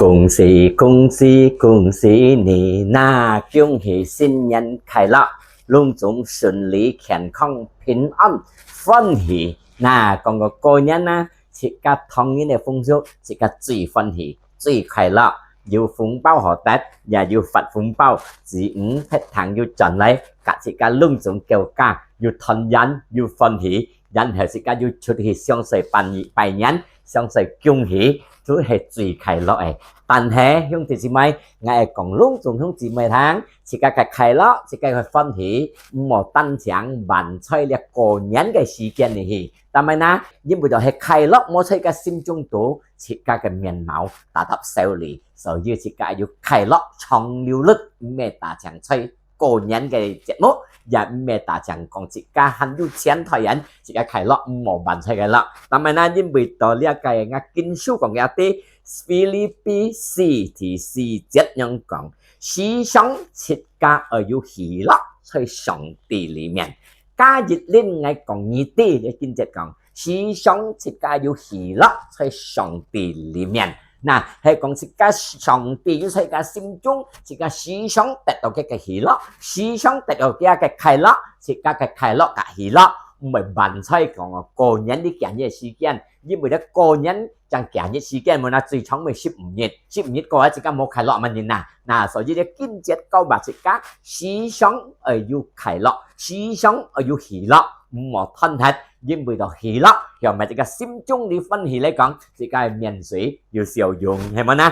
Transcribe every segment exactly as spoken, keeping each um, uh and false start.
恭喜恭喜恭喜你，那恭喜新年快樂，攏總順利、健康、平安、歡喜。那講到過年啊，自家唐人个風俗，自家最歡喜、最快樂，有紅包好得，也有發紅包，子女別堂又轉來，佮自家攏總叫家，又團圓又歡喜。 然後自家又出去相隨拜，拜年，相隨恭喜，就係最快樂个。但係，兄弟姊妹，𠊎愛講攏總兄弟姊妹聽，自家个快樂，自家个歡喜，毋好單淨辦在這過年个時間裡去。但係呢，因為就係快樂無在个心中肚，自家个面貌打搭少哩，所以自家要快樂長流力，毋係單淨在 過年个節目，也毋係單淨講自家還有錢，當然自家快樂，毋好辦在个啦。但係呢，因為到這个𠊎經書講个，在腓立比四第四節樣講，時常自家愛有喜樂在上帝裡面。加一輪𠊎講你知，這經節講，時常自家有喜樂在上帝裡面。 那，係講自家上帝有在自家心中，自家時常得到佢个喜樂，時常得到佢个快樂，自家个快樂佮喜樂，毋會辦在講過年這幾日時間，因為這過年正幾日時間，無那最長會十五日，十五日過後自家無快樂麼人啊。那所以這經節教𠊎自家時常愛有快樂，時常愛有喜樂，毋好斷忒，因為到喜樂，向𠊎自家心中裡歡喜來講， 自家个面水有笑容，係無呢？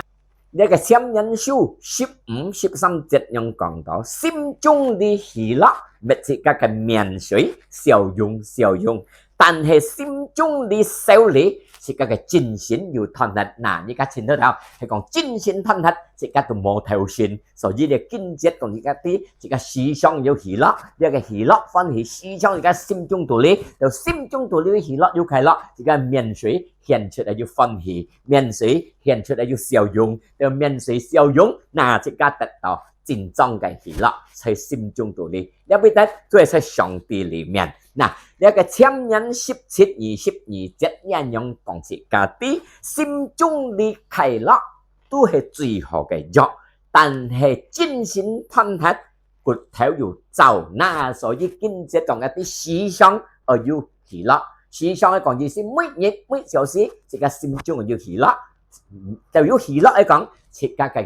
這个箴言書十五、十三節樣講到，心中裡喜樂，搣自家个面水笑容笑容，但係心中裡愁慮，自家个精神有斷忒。那，你看前頭頭，係講精神斷忒，自家都無頭神。 所以這經節講自家知，自家時常有喜樂，這个喜樂歡喜時常自家心中肚裡，就心中肚裡个喜樂有快樂，自家面水顯出來有歡喜，面水顯出來有笑容，就面水笑容，那自家得到真正个喜樂在心中肚裡。這位得就係在上帝裡面。那，這个箴言十七二十二節也樣講自家知，心中裡快樂， 都係最好个藥，但係精神斷忒，骨頭又燥。那所以經節講个，你時常愛有喜樂，時常愛講意思，每日每小時，自家心中愛有喜樂，就有喜樂來講，自家个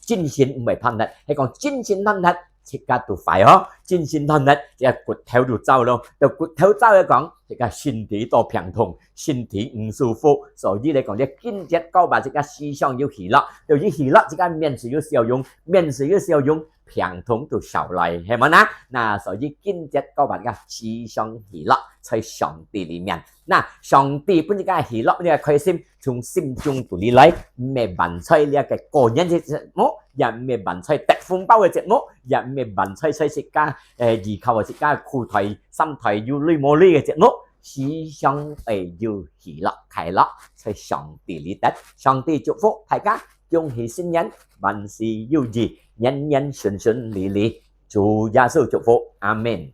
精神毋會斷忒，係講精神斷忒，自家都壞哦，精神斷忒，自家骨頭都燥咯，就骨頭燥來講， 自家身體都病痛，身體毋舒服。所以來講，這經節教𠊎自家時常有喜樂，就有喜樂，自家面水有笑容，面水有笑容，病痛都少來，係無呢？那所以經節教𠊎自家時常喜樂，在上帝裡面。那上帝分自家喜樂，分自家開心，從心中肚裡來，毋係辦在這个過年个節目，也毋係辦在得紅包个節目，也毋係辦在在自家，呃，依靠自家褲袋、衫袋有鐳無鐳个節目。 時常愛有喜樂、快樂，在上帝裡得。上帝祝福大家，恭喜新年，萬事如意，年年順順利利。主耶穌祝福，阿們。